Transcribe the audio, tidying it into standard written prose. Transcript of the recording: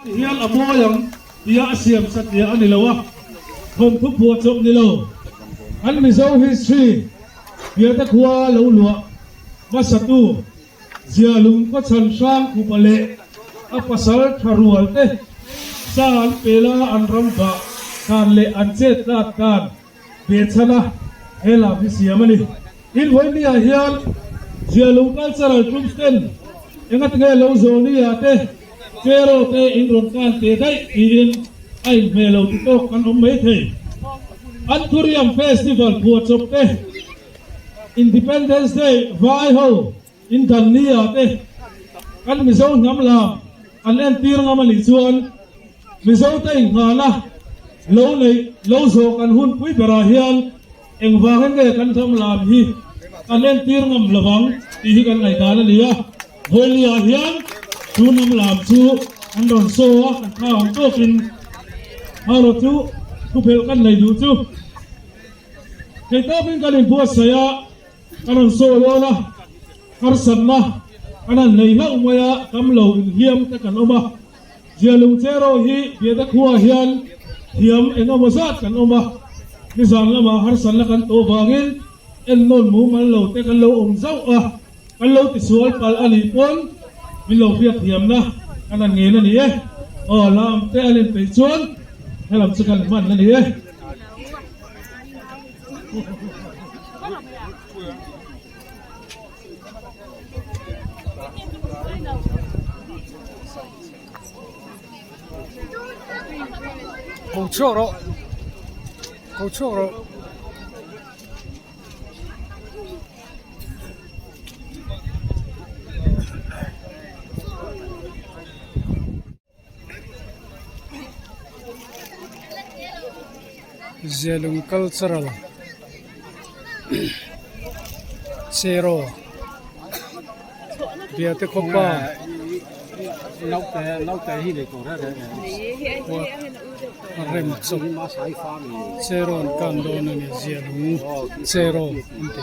Ti hian a mawi ang tia a siam satliah a ni lo a, thawnthu phuah chawp ni lo. Kan Mizo history Biate khua lo luah hmasatu Zialung khawchhan hrang khupa leh a pasal tha rual te sa an pel a, an ram vah dan leh an chet tlat dan ve chhan a, he lam hi siam a ni. In vawiin ah hian Zialung Cultural Troops ten engatinge lo Zawni-ah te Cheraw te in rawn kan teh daih tiin a inhmeh lo ti tawk kan awm mai thei. Anthurium Festival phuahchawp te, Independence Day vai ho in dan ni ah te kan Mizo hnam lam an entir ngam a nih chuan Mizo te inghahna lo neih lo zawh kan hun pui berah hian Engvangin nge kan ram lam hi kan entir ngam lovang tih hi kan ngaihdan a ni a, Vawilia hian chu hnam lam chu an rawn saw a, kan thla ang tawkin erawh chu thuphelh kan nei duh chu thei tawkin kan inbuatsaih a, kan rawn saw dawn a, harsatna kan han nei hlauh mai a, damlo inhliam te kan awm a. Zialung Cheraw hi Biate khuaah hian thiam eng emaw zat kan awm a, nizan lamah harsatna kan tawh vangin ennawn mumal lo te kan lo awm zauh a, kan lo tisual palh a nih pawn min lo hriat thiamna kan han ngen a ni e. Aw lam te an inpeih chuan helam chu kan hman a ni e. Ko chhuak rawh ko chhuak rawh. Zialung cultural Cheraw Biate khawpa rem chawp Cheraw an kan dawn a ni Zialung Cheraw an ti.